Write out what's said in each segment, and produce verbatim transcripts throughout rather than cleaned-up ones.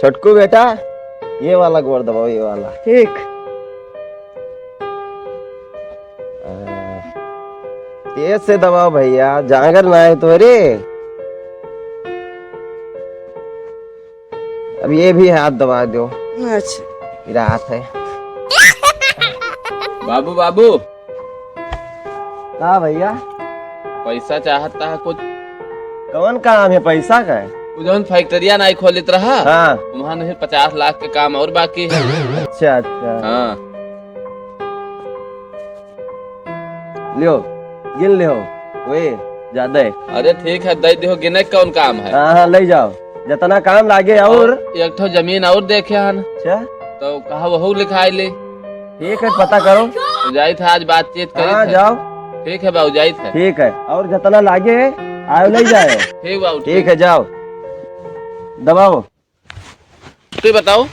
छोटकू बेटा, ये वाला गोड़ दबाओ, ये वाला। ठीक। आ, तेज से दबाओ भैया, जांगर ना है तो रे। अब ये भी हाथ दबा दो। अच्छा। ये राहत है। बाबू, बाबू। का भैया? पैसा चाहता है कुछ। कौन काम है पैसा का? वो जौन फैक्ट्रिया नाई खोलित रहा, हाँ। वहाँ नहीं, पचास लाख के काम और बाकी है। अच्छा, अच्छा। हाँ। लियो, गिन लियो। वे, ज्यादा है। अरे ठीक है, दे दियो, गिने कौन काम है? हाँ, हाँ, ले जाओ। जितना काम लागे और और एक ठो जमीन और देखे हन। अच्छा। तो कहा वहू लिखाई ले। ठीक है, पता करो। तो जाइत है, आज बातचीत करी हाँ, थे। जाओ। ठीक है बाबू, जाइत है। ठीक है, और जितना लागे, आओ ले जाए। ठीक बाबू, ठीक ठीक। है, जाओ। दबाओ। तू बताओ,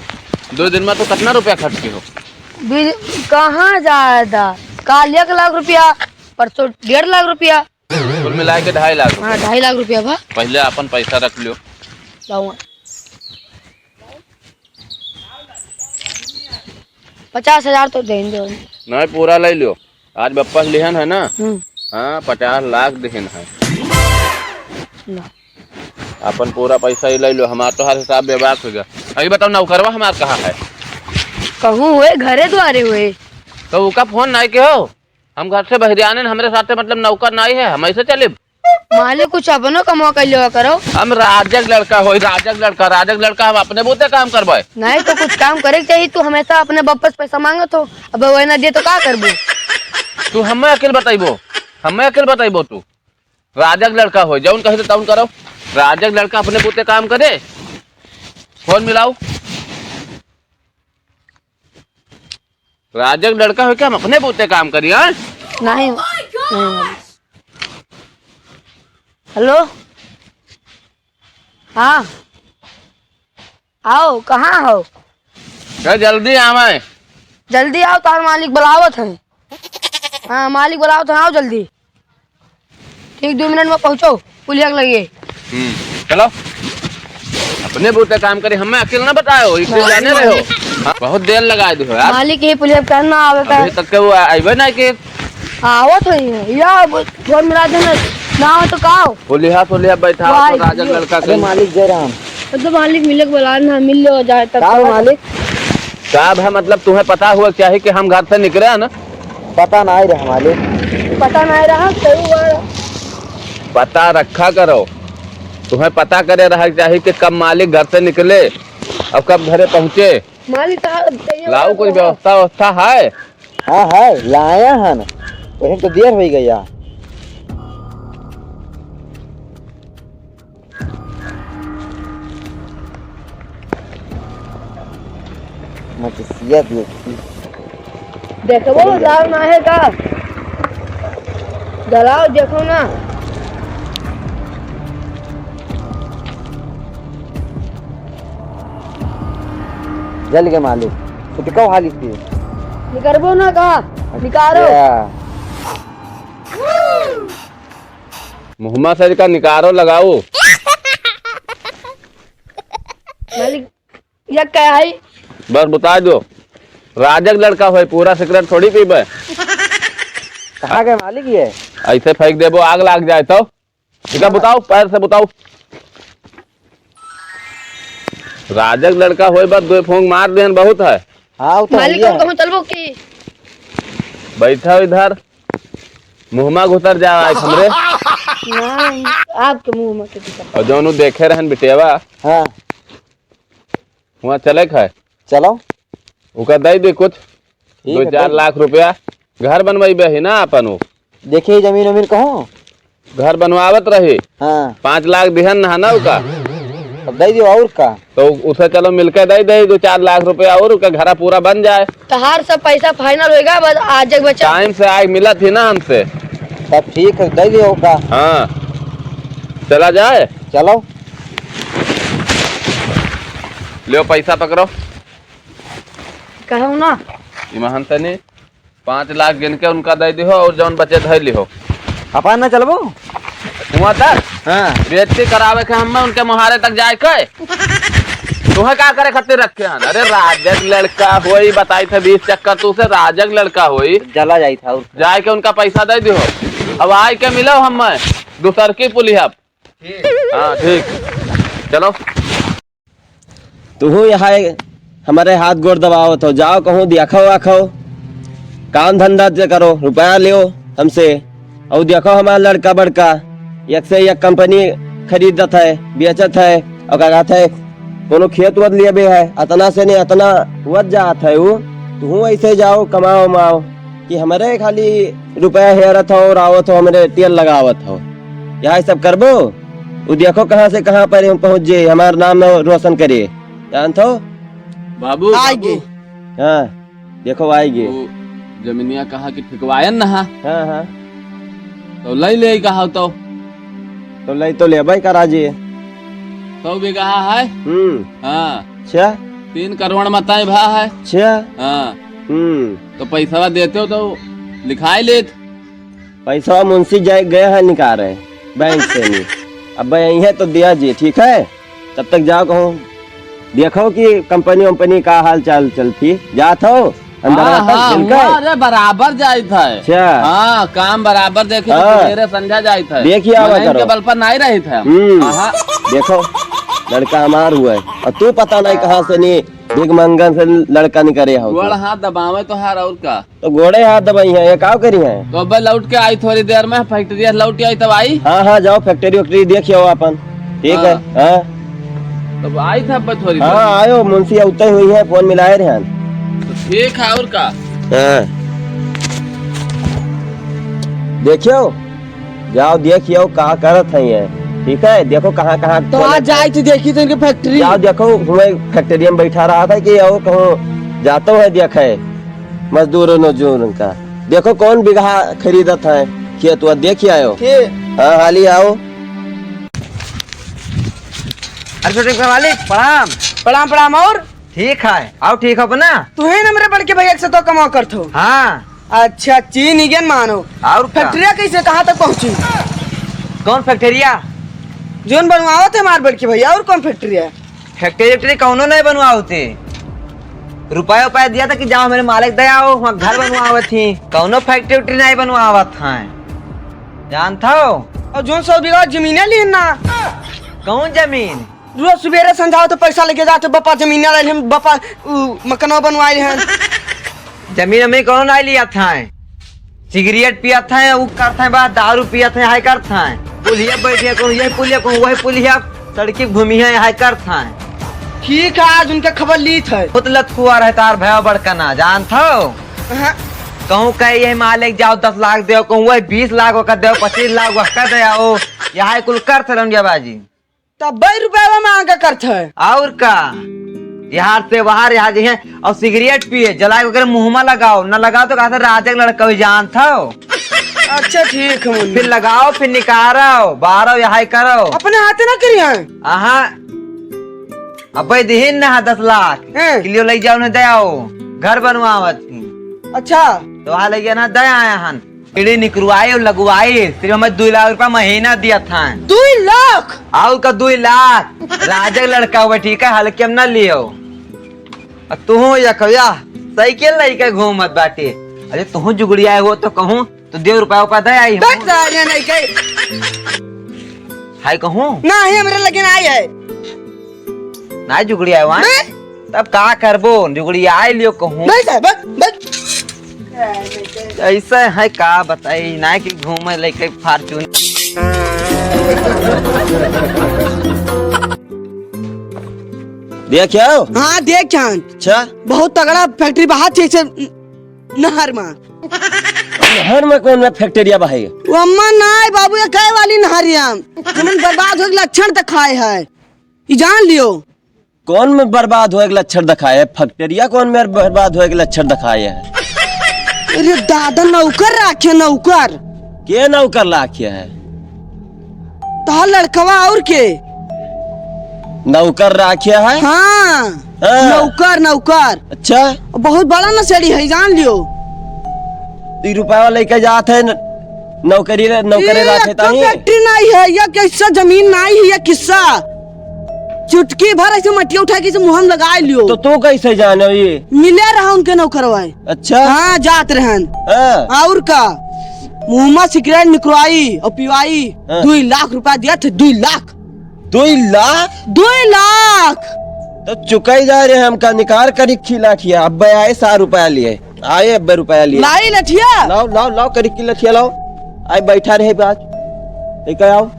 दो दिन में तो कितना रुपया खर्च के हो? बिल-, कहाँ ज्यादा? काल एक लाख रुपया, परसों डेढ़ लाख रुपया। कुल मिला के ढाई लाख रुपया। हाँ, ढाई लाख रुपया बा। पहले अपन पैसा रख लियो। लाओ। पचास हजार तो दे दो। नहीं, पूरा ले लियो। आज बप्पा से लिहन है ना? हम्म। हाँ, पचास लाख दिहन है। ना। अपन पूरा पैसा ही ले लो, हमार तो हर हिसाब बेबाक हो गया। अभी बताओ, नौकरवा हमार कहाँ है? कहूँ हुए, घरे द्वारे हुए। तो उका फोन नहीं के हो? हम घर से बहरियाने, हमरे साथे मतलब नौकर नहीं है, हम ऐसे चलिब? मालिक, कुछ अपनो कमवा कर लेवा करो। हम राजक लड़का होई, राजक लड़का, राजक लड़का, हम अपने बूते काम करबे। नहीं तो कुछ काम करे के चाहिए, तू हमेशा अपने बप्पा से पैसा मांगत हो, अब वही ना दे तो का करबू? तू हमें अकेल बताइबो, हमें अकेल बताइबो तू। राजक लड़का हो, जौन कहे तो तौन करो। राजक लड़का अपने बूते काम करे। फोन मिलाओ। राजक लड़का हो के हम अपने बूते काम करी, हाँ? नहीं, नहीं। हेलो, हाँ, आओ, कहाँ हो? क्या जल्दी आवे? जल्दी आओ, तार मालिक बुलावत है। हाँ, मालिक बुलावत है, आओ जल्दी। ठीक दो मिनट में पहुँचो, पुलिया के लगे। हम्म, चलो। अपने बूते काम करे, हमें अकेले ना बताओ, ये क्यों जाने रहे हो? हाँ, बहुत देर लगा दे हो यार। मालिक, ये पुलिया का ना आवे का? अभी तक के वो आइबे ना के। हाँ, आवत है ये। या, वो फोन मिला देना। ना हो तो का हो? पुलिया, पुलिया बैठा हो तो भाई, राजन लड़का अरे के। मालिक जय राम। तो मालिक मिले के बोला ना, मिल लो जाए तब का हो तो। मालिक? का है मतलब, तुम्हें पता हुआ क्या है कि हम घर से निकले हैं ना? पता नहीं रहा मालिक। पता नहीं रहा, सही हुआ। पता रखा करो, तुम्हें पता करे रहा चाहिए कि कब मालिक घर से निकले और कब घरे पहुँचे। मालिक, कहाँ चाहिए लाओ, वाला कुछ कहाँ? व्यवस्था, व्यवस्था है? हाँ, है, लाया है ना, वही तो देर हो गया। मचिसिया देखी। देखबो, चलो, लाओ ना है का? जलाओ, देखो ना। जल के मालिक, तो कब हाली थी? निकरबो ना का? निकारो। अच्छा। मुहमा से का निकारो लगाओ। मालिक, या क्या है? बस बता दो, राजक लड़का होए, पूरा सिगरेट थोड़ी पीबे। कहाँ गए मालिक ये? ऐसे फेंक देबो, आग लाग जाए तो। इका बताओ, पैर से बताओ। राजक लड़का होए, बस दो फूंक मार देन, बहुत है। हाँ, वो तो मालिक, है। हम कहूँ चलबो की? बैठा इधर, मुहमा घुतर जा आज हमरे। नहीं, आपके मुहमा के घुतर। और जौन उ देखे रहन बिटियावा, हाँ। वहाँ चले खाए। चलो। ओका दे दे कुछ। ठीक दो है, चार दे दे। लाख रुपया। घर बनवाइबे ही ना अपन वो। देखिए जमीन वमीन कहूँ। घर बनवावत रहे। हाँ। पाँच लाख दिहन ना, ना ओका। अब दे दियो और का। तो उसे चलो मिलके दे दे दो चार लाख रुपया और ओका घरा पूरा बन जाए। तहार सब पैसा final होएगा, बस आज एक बचा। टाइम से आए मिलत ही ना हमसे। तब ठीक है, दे दियो ओका। हाँ। चला जाए। चलो। लियो पैसा पकड़ो। कहूँ ना। इमहन तनी पाँच लाख गिन के उनका दे दिहो और जौन बचे धै लिहो। अपन ना चलबो? हुआ तक? हाँ। बेइज्जती करावे के हमें उनके मोहारे तक जाए के। तुहे का करे खातिर रखे हन? अरे राजक लड़का होई, बताई थे बीस चक्कर तू से, राजक लड़का होई। जला जाई था और जाए के उनका पैसा दे दियो। अब आए के मिलो हम दूसर की पुलिया। हाँ ठीक, चलो। तुहू यहाँ हमरे हाथ गोड़ दबावत हो, जाओ कहूँ देखो आखो, काम धंधा जे करो, रुपया लियो हमसे। और देखो हमार लड़का बड़का एक से एक कंपनी खरीदत है, बेचत है, और का कहत है, कोनो खेत वत लेबे है, अतना से नहीं अतना वत जात है उ। तुहू ऐसे जाओ कमाओ माओ कि हमरे खाली रुपया हेरत हो और आवत हो, हमरे तेल लगावत हो। यहाँ सब करबो? उ देखो कहाँ से कहाँ पर हम पहुँच जे, हमार नाम न रोशन करे, जानत हो? बाबू, आइगे। बाबू। हाँ, देखो आइगे। वो जमीनिया कहा कि ठिकवायन नहा। हाँ, हाँ। तो लई ले कहा तो। तो लई तो लेबे करा जी। सौ बीघा है? हम्म। हाँ। अच्छा। तीन करोड़ मताई भा है। अच्छा। हाँ। हम्म। तो पैसा देते हो तो लिखाई लेत। पैसा मुंशी जाए गए हैं निकाले बैंक से नहीं। अब यही है तो दिया जी, ठीक है? तब तक जाओ कहूँ, देखो कि कंपनी वंपनी का हाल चाल चलती। जात हो अंदर हाँ, तक हाँ, मिलकर? हुआ, अरे बराबर जाइत है। अच्छा। हाँ, काम बराबर देखी तो हाँ। सवेरे संझा जाइत है। देखिए, आवा मने करो। इनके बल पर नहीं रहित है। हम्म। हाँ। देखो, लड़का हमार हुआ है और तू पता नहीं कहाँ से नहीं, भीख मंगन से लड़का निकरे हो। गोड़ हाथ दबावे तो हार और का। तो गोड़े हाथ दबाई है, ये काव करी है? तो अब लौट के आई थोड़ी देर में, फैक्ट्री से लौट के आई तब आई। हाँ, हाँ, जाओ फैक्ट्री वैक्ट्री देखियो अपन। ठीक है, हाँ। हाँ। तब आई था अब थोड़ी देर हाँ, में। आयो, मुंशी उतई हुई है, फोन मिलाए रहे हैं। तो ठीक है, और का? हाँ। देखियो, जाओ देखियो का करत है ये, ठीक है? देखो कहाँ, कहाँ तो खोले आज जाए तो देखी तो इनके फैक्ट्री। जाओ देखो, हुए फैक्ट्री में बैठा रहा था कि और कहूँ जातो है देखे। मजदूर मजदूर का। देखो कौन बीघा खरीदत है खेत, वह देखि आयो। के? हाँ, हाली आओ। अरे छोटे के मालिक, प्रणाम। प्रणाम, प्रणाम। और? ठीक है, आओ ठीक हो अपना? तू ही ना मेरे बड़के भैया से तो कमाओ करत हो। हाँ। अच्छा, चीन ही गेन मानो। और का? फैक्ट्रिया कैसे, कहाँ तक पहुँची? कौन फैक्ट्रिया? जोन बनवावत है हमार बड़के भैया, और कौन फैक्ट्रिया? फैक्ट्री वैक्ट्री कौनो नहीं बनवावत है। रुपया उपाय दिया था कि जाओ मेरे मालिक दे आओ, वहाँ घर बनवावत ही। कौनो फैक्ट्री वैक्ट्री नहीं बनवावत है, जानत हो? और जोन सौ बीघा जमीन है ली ना। कौन जमीन? रोज सुबेरे संझाओ तो पैसा लेके जाते, बापा जमीन ले हम, बापा उ, मकनवा बनवाए हैं। जमीन हमें कौनो नहीं लिया था। सिगरेट पियत है, उ करत है, बा दारू पियत है, हाय करत है। पुलिया बैठे, कहूँ यही पुलिया, कहूँ वही पुलिया, सड़की घूमी है, हाय करत है। ठीक है, आज उनके खबर लीत है। बहुत लतखुआ रहे तार भैया बड़कना, जानत हो? हाँ। कहूँ कहे यही मालिक जाओ दस लाख देओ, कहूँ वही बीस लाख ओकर देओ, पच्चीस लाख ओकर देओ, यहाँ कुल करत है रंडियाबाजी। तब बई रुपया मांगा करत है। और का? यहाँ से बाहर यहाँ जे है और सिगरेट पिए, जला के ओकरे मुँह में लगाओ, न लगाओ तो कहा से राजा के लड़का भी जानत हो। अच्छा ठीक है मुन्ना। फिर लगाओ, फिर निकारो, बारो, यहाँ करो। अपने हाथे ना करी है। आहा। अबे दिहिन ना दस लाख। हैं। कि लियो ले जाओ, न दे आओ। घर बनवावत ही। अच्छा। तो वहाँ ले गया ना, दे आया हन। एड़ी निकरवाई और लगवाई, सिर्फ हमें दुई लाख रुपया महीना दिया था। दुई लाख? और का दुई लाख? राजा के लड़का हुआ, ठीक है, हल्के में ना लियो। आ तू हो या कहिया साइकिल लेके घूमत बाटे। अरे तू जुगड़िया हो तो कहूँ, तो दे रुपया उपा दे आई हम। बस आ गया नहीं कही। हाय कहूँ? ना ही हमरे लगे ना आई है। ना जुगड़िया हुआ? नहीं। तब का करबो? जुगड़िया आई लियो कहूँ। नहीं साहब, बस, बस। ऐसे है का बताई, ना कि घूमे लेके Fortuner। देखियो? हाँ, देखियो। अच्छा। बहुत तगड़ा फैक्ट्री बाहर छे से नहर में। नहर में कौन में फैक्ट्रिया बा है? वो अम्मा ना है बाबू, ये कहे वाली नहरिया। जमीन बर्बाद होए के लक्षण दिखाए है। ई जान लियो। कौन में बर्बाद होए के लक्षण दिखाए है? फैक्ट्रिया कौन में बर्बाद होए के लक्षण दिखाए है? अरे दादा, नौकर राखे, नौकर। के नौकर राखे है? तोहार लड़कवा और के? नौकर राखे है? हाँ, हाँ। नौकर, नौकर। अच्छा। बहुत बड़ा नशेड़ी है, जान लियो। ई रुपया लेके जात है न-, नौकरी रे, नौकरी ये राखे एक तो ताही। फैक्ट्री नहीं है, ये किस्सा जमीन नहीं है, ये किस्सा। चुटकी भर ऐसे मटिया उठा के ऐसे मुँह में लगा लियो। तो तू कैसे जाने ये? मिले रहा उनके नौकरवा। अच्छा। हाँ, जात रहन। हाँ। और का? मुँह में सिगरेट निकरवाई और पिवाई। हाँ। दुई लाख रुपया दिया थे, दुई लाख। दुई लाख? दुई लाख। तो चुकाई जा रहे हमका, निकार करी खिला खिया। अब आए सौ रुपया लिए। आए अब्बे रुपया लिए। लाई लठिया। लाओ, लाओ, लाओ, करी की लठिया लाओ। आए बैठा रहे बात। लेके आओ।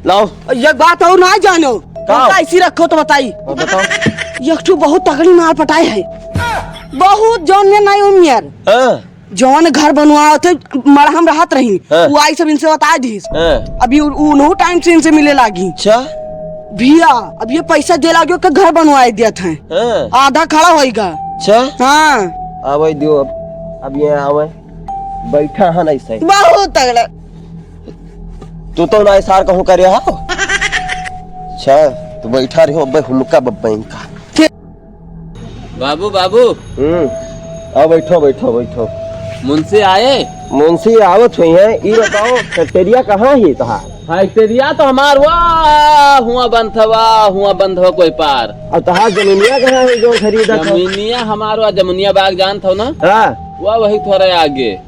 लाओ। एक बात और ना जानो। का? ऐसी रखो तो बताई। हाँ, बताओ। एक ठो बहुत तगड़ी मार पटाए है। बहुत जौन में नहीं उमियर। हाँ। जौन घर बनवावत है, मड़हम रहत रही। हाँ। वो आई सब इनसे बता दीस। हाँ। अभी उ-, उन्हों टाइम से इनसे मिले लागी। अच्छा। भैया, अब ये पैसा दे लागियो के घर बनवाए दिया था। हाँ। आधा खड़ा होइगा। अच्छा। हाँ। आवे दियो अब, अब ये आवे। बैठा है ना ऐसे। बहुत तगड़ा। तू तो ना सार कहूँ करे हो। अच्छा, तू बैठा रहो, अब्बे हुमका बब्बे इनका। बाबू, बाबू। हम्म, आओ बैठो, बैठो, बैठो। मुंशी आए? मुंशी आवत हुई हैं। ई बताओ, फैक्ट्रिया कहाँ है तहार? फैक्ट्रिया तो हमार वाह हुआ बंद था, वाह हुआ बंद हो कोई पार। और तहार जमीनिया कहाँ है जो खरीदा था? जमीनिया हमार वाह जमुनिया बाग जानत हो ना? हाँ। वाह वही थोड़ा आगे।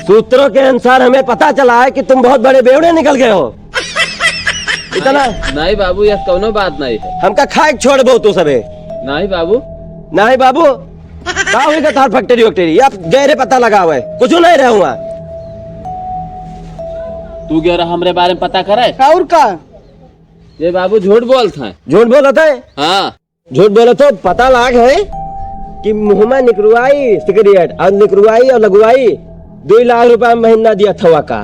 सूत्रों के अनुसार हमें पता चला है कि तुम बहुत बड़े बेवड़े निकल गए हो। इतना? नहीं, नहीं बाबू, यह कौनो बात नहीं है। हमका खाए के छोड़बो तू सबे। नहीं बाबू। नहीं बाबू, का होई का तार फैक्ट्री वैक्ट्री? आप गहरे पता लगावे, कुछ नहीं रहे हुआ। तू गहरा हमरे बारे में पता करे? और का? ये बाबू झूठ बोलत है। झूठ बोलत है? हाँ। झूठ बोलत हो, पता लाग है कि मुँह में निकरवाई सिगरेट और निकरवाई और लगवाई, दुई लाख रुपया महीना दिया था वाका।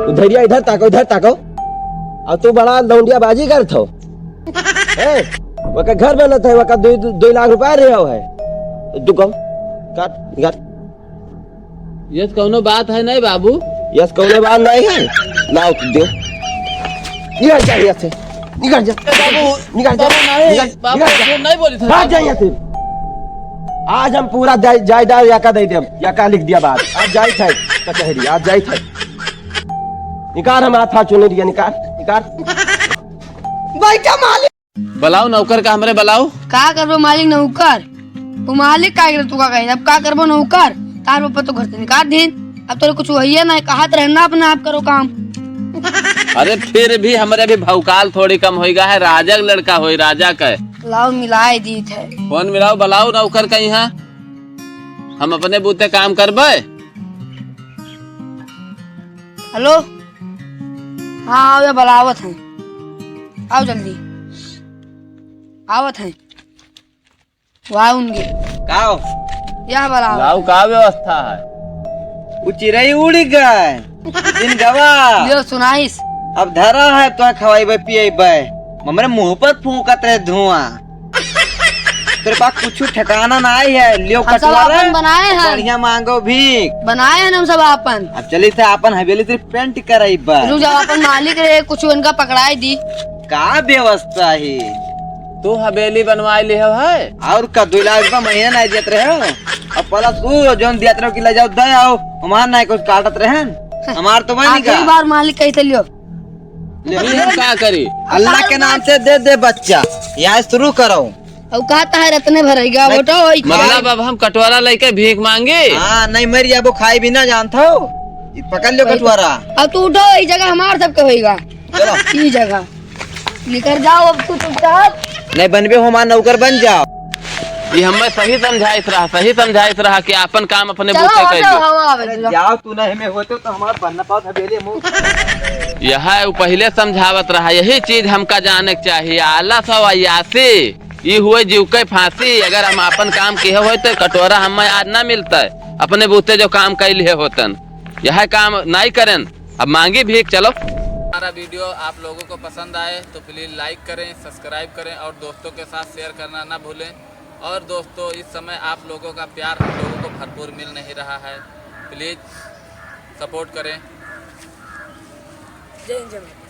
उधरिया इधर ताको, इधर ताको। और तू बड़ा लौंडिया बाजी करत हो। ए, वाका घर बनत है, वाका दुई, दुई लाख रुपया रहे हो है। तू कहो, काट, निकाल। यस कौनो बात है नहीं बाबू। यस कौनो बात नहीं है। लाओ तू दे। निकल जा यहाँ से। निकल जा। बाबू, निकल जा। बाबू नहीं, निकल, बाबू निकल जा। झूठ नहीं बोली था भाग जा बाबू। यहाँ से। आज हम पूरा जाय-, जायदाद याका दे देम। याका लिख दिया बात। आज जाई थे कचहरी, आज जाई थे। निकाल हम हाथ, हाथ चुने दिया, निकाल, निकाल। बैठा मालिक। बलाओ नौकर का हमरे बलाओ। का करबो मालिक नौकर? वो मालिक का करे तू का कहे? अब का करबो नौकर? तार बापा तो घर से निकाल दीन। अब तोरे कुछ वही है ना, कहत रहे ना अपने आप करो काम। अरे फिर भी हमरे भी भौकाल थोड़ी कम होइगा है, राजा का लड़का होई, राजा का। लाओ मिलाए दीत है। फोन मिलाओ, बलाओ नौकर का यहाँ, हम अपने बूते काम करबे। हेलो, हाँ, आओ, ये बलावत हैं, आओ जल्दी, आवत हैं। वाह उनके। का हो? यह बलावत लाओ, हैं। का व्यवस्था है? वो चिरई उड़ गए, दिन गवा। लियो सुनाइस। अब धरा है तो खवाइबे पियबे, हमरे मुँह पर फूंकत रहे धुआं। तेरे पास कुछ ठिकाना नहीं है, लियो हम सब कटोरा, आपन बनाए हैं। बढ़िया मांगो भीख। बनाए हैं हम सब आपन। अब चली थे आपन हवेली सिर्फ पेंट कराई बा। रुक जाओ, आपन मालिक रहे, कुछ उनका पकड़ाई दी। का व्यवस्था है? तू हवेली बनवाए लिहे है? और का, दो लाख रुपया महीना नहीं देत रहे हो? अब पहला तू जौन दिया रहे हो कि ले जाओ, दे आओ, हमार नहीं कुछ काटत रहे। हमार तो वही आखिरी का। बार मालिक कैसे लियो? ले। ये हम का करी? अल्लाह के नाम से दे दे बच्चा, यहाँ शुरू करो। अब कहता है रतने भरेगा, नहीं, उठो, ई मतलब खाए। अब हम कटोरा लेके भीख मांगे? हाँ, नहीं मर जाबो, खाए भी ना जानत हो। ई पकड़ लो वही तो। कटोरा। अब तू उठो, ई जगह हमार सबके होइगा। चलो। ई जगह। निकल जाओ अब तू चुपचाप। नहीं बनबे हो, हमार नौकर बन जाओ। ये हमें सही समझाइत रहा, सही समझाइत रहा कि आपन काम अपने चलो, बूते हटो, कइले। हवा आवे अरे दो। जाओ, तू नहीं में होते तो हमार बनना पाओ हवेली मुँह। यह है, वो पहले समझावत रहा, यही चीज हमका जाने के चाहिए। आलस और अय्यासी, ई हुए जीव के फांसी। अगर हम आपन काम किहे होते तो कटोरा हमें आज ना मिलता है, अपने बूते जो काम कइले होतन। यह काम नहीं करन, अब मांगी भीख। चलो। हमारा वीडियो आप लोगों को पसंद आए तो please like करें, subscribe करें और दोस्तों के साथ share करना ना भूलें। और दोस्तों, इस समय आप लोगों का प्यार हम लोगों को भरपूर मिल नहीं रहा है, please support करें। जय हिंद, जय भारत।